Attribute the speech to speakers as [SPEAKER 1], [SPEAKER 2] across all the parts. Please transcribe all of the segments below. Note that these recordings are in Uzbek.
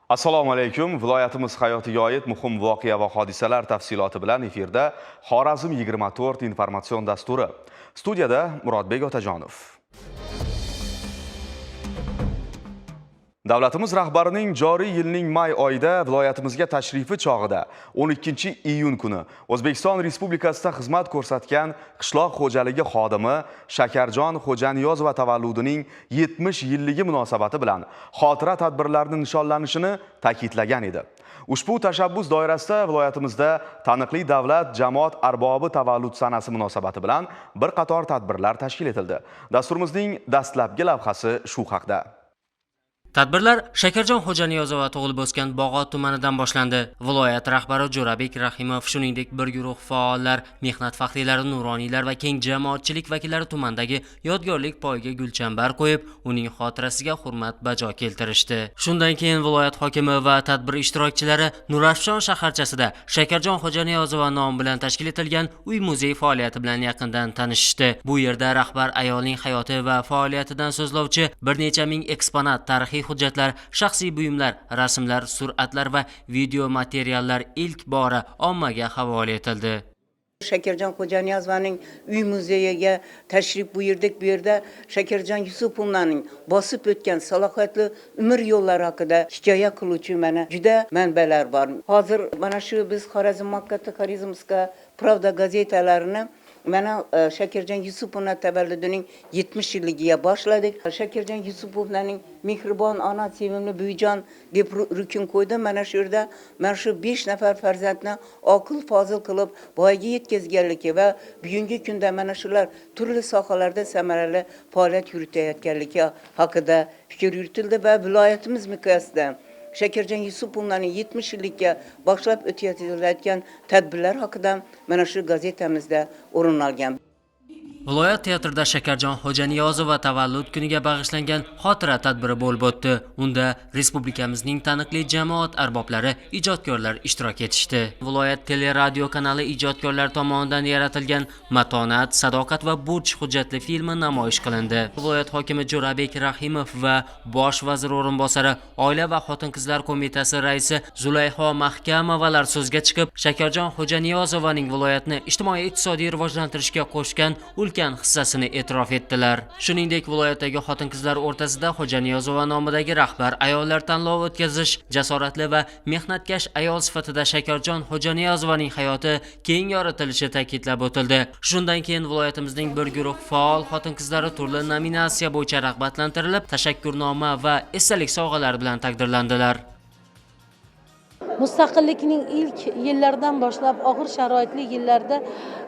[SPEAKER 1] Assalomu alaykum. Viloyatimiz hayotiga oid muhim voqea va hodisalar tafsiloti bilan efirda Xorazm 24 informatsion dasturi. Studiyada Murodbek Otajonov. Davlatimiz rahbarining joriy yilning may oyida viloyatimizga tashrifi chog'ida 12-iyun kuni O'zbekiston Respublikasida xizmat ko'rsatgan qishloq xo'jaligi xodimi Shakarjon Xo'janiyozova tavalludining 70 yilligi munosabati bilan xotira tadbirlarining nishonlanishini ta'kidlagan edi. Ushbu tashabbus doirasida viloyatimizda taniqli davlat jamoat arbobi tavallud sanasi munosabati bilan bir qator tadbirlar tashkil etildi. Dasturimizning dastlabki lavhasi shu haqda.
[SPEAKER 2] Tadbirlar Shakarjon Xo'janiyozova tug'ilib o'sgan Bog'ot tumanidan boshlandi. Viloyat rahbari Jo'rabek Rahimov, shuningdek bir guruh faollar, mehnat faxriylari, nuroniylar va keng jamoatchilik vakillari tumandagi yodgorlik poyiga gulchambar qo'yib, uning xotirasiga hurmat bajo keltirishdi. Shundan keyin viloyat hokimi va tadbir ishtirokchilari Nurafshon shaharchasida Shakarjon Xo'janiyozova nomi bilan tashkil etilgan uy muzey faoliyati bilan yaqindan tanishishdi. Bu yerda rahbar ayolning hayoti va faoliyatidan so'zlovchi bir necha ming eksponat, tarixiy hujjatlar, shaxsiy buyumlar, rasmlar, suratlar va video materiallar ilk bora ommaga havola etildi.
[SPEAKER 3] Shakarjon Xo'janiyozovaning uy muzeyiga tashrif buyurdik. Bu yerda Shakarjon Yusupovnaning bosib o'tgan salohiyatli umr yo'llari haqida hikoya qiluvchi mana juda manbalar bor. Hozir mana shu biz Xorazm Muvaqqati, Хорезмская правда gazetalarini mana Shakarjon Yusupovna tavalludining 70 yilligiga boshladik. Shakarjon Yusupovnaning mehribon ona, sevimli buvijon deb rukun qo'ydim. Mana shu yerda mana shu 5 nafar farzandni oqil fozil qilib voyaga yetkazganligi va bugungi kunda mana shular turli sohalarda samarali faoliyat yuritayotganligi haqida fikr yuritildi va viloyatimiz miqyosida Shakarjon Yusupovnaning 70 yillikka boshlab o'tayotgan tadbirlar haqida mana shu gazetamizda o'rin olgan.
[SPEAKER 2] Viloyat teatrida Shakarjon Xo'janiyozova tavallud kuniga bag'ishlangan xotira tadbiri bo'lib o'tdi. Unda respublikamizning taniqli jamoat arboblari, ijodkorlar ishtirok etishdi. Viloyat teleradio kanali ijodkorlar tomonidan yaratilgan Matonat, sadoqat va burch hujjatli filmi namoyish qilindi. Viloyat hokimi Jo'rabek Rahimov va bosh vazir o'rinbosari, Oila va xotin-qizlar qo'mitasi raisi Zulayho Mahkamovalar so'zga chiqib, Shakarjon Xo'janiyozovaning viloyatni ijtimoiy-iqtisodiy rivojlantirishga qo'shgan ulkan hissasini e'tirof etdilar. Shuningdek, viloyatdagi xotin-qizlar o'rtasida Xo'janiyozova nomidagi rahbar ayollar tanlovi o'tkazish, jasoratli va mehnatkash ayol sifatida Shakarjon Xo'janiyozovaning hayoti keng yoritilishi ta'kidlab o'tildi. Shundan keyin viloyatimizning bir guruh faol xotin-qizlari turli nominatsiya bo'yicha rag'batlantirilib, tashakkurnoma va esdalik sovg'alari bilan taqdirlandilar.
[SPEAKER 4] Mustaqillikning ilk yillaridan boshlab og'ir sharoitli yillarda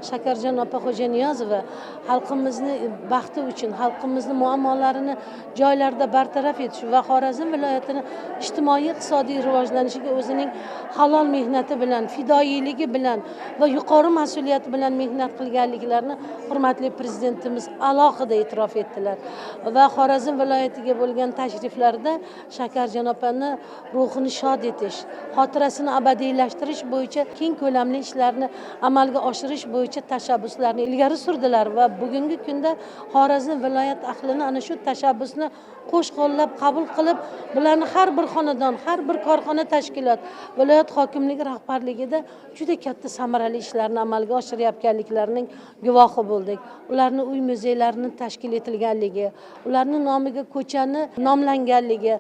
[SPEAKER 4] Shakarjon opa Xo'janiyozova xalqimizni baxti uchun, xalqimizni muammolarini joylarda bartaraf etish va Xorazm viloyatini ijtimoiy iqtisodiy rivojlanishiga o'zining halol mehnati bilan, fidoyiligi bilan va yuqori mas'uliyati bilan mehnat qilganliklarini hurmatli prezidentimiz alohida e'tirof etdilar. Va Xorazm viloyatiga bo'lgan tashriflarida Shakarjon opani ruhini shod etish, xotirasini abadiylashtirish bo'yicha keng ko'lamli ishlarni amalga oshirish bo'yicha tashabbuslarni ilgari surdilar va bugungi kunda Xorazm viloyat ahlini ana shu tashabbusni qo'sh qo'llab qabul qilib, bularni har bir xonadon, har bir korxona, tashkilot, viloyat hokimligi rahbarligida juda katta samarali ishlarni amalga oshirayotganliklarining guvohi bo'ldik. Ularni uy muzeylarini tashkil etilganligi, ularni nomiga ko'chani nomlanganligi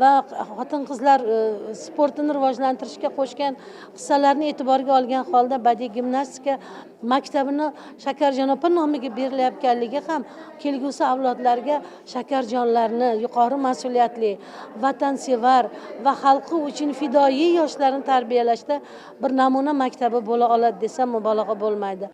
[SPEAKER 4] va xotin-qizlar sportini rivojlantirishga qo'shgan hissalarni e'tiborga olgan holda badiiy gimnastika maktabini Shakarjon opa nomiga berilayotganligi ham kelgusi avlodlarga Shakarjonlarni yuqori mas'uliyatli, vatansevar va xalqi uchun fidoyi yoshlarni tarbiyalashda bir namuna maktabi bo'la oladi desam mubolag'a bo'lmaydi.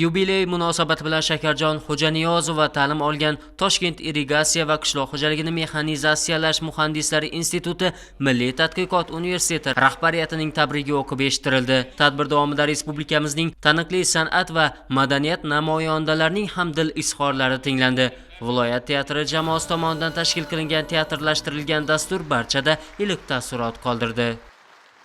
[SPEAKER 2] Yubiley munosabati bilan Shakarjon Xo'janiyozova ta'lim olgan Toshkent irrigatsiya va qishloq xo'jaligini mexanizatsiyalash muhandislari instituti Milliy tadqiqot universiteti rahbariyatining tabrigi o'qib eshittirildi. Tadbir davomida respublikamizning taniqli san'at va madaniyat namoyandalarining ham dil izhorlari tinglandi. Viloyat teatri jamoasi tomonidan tashkil qilingan teatrlashtirilgan dastur barchada iliq taassurot qoldirdi.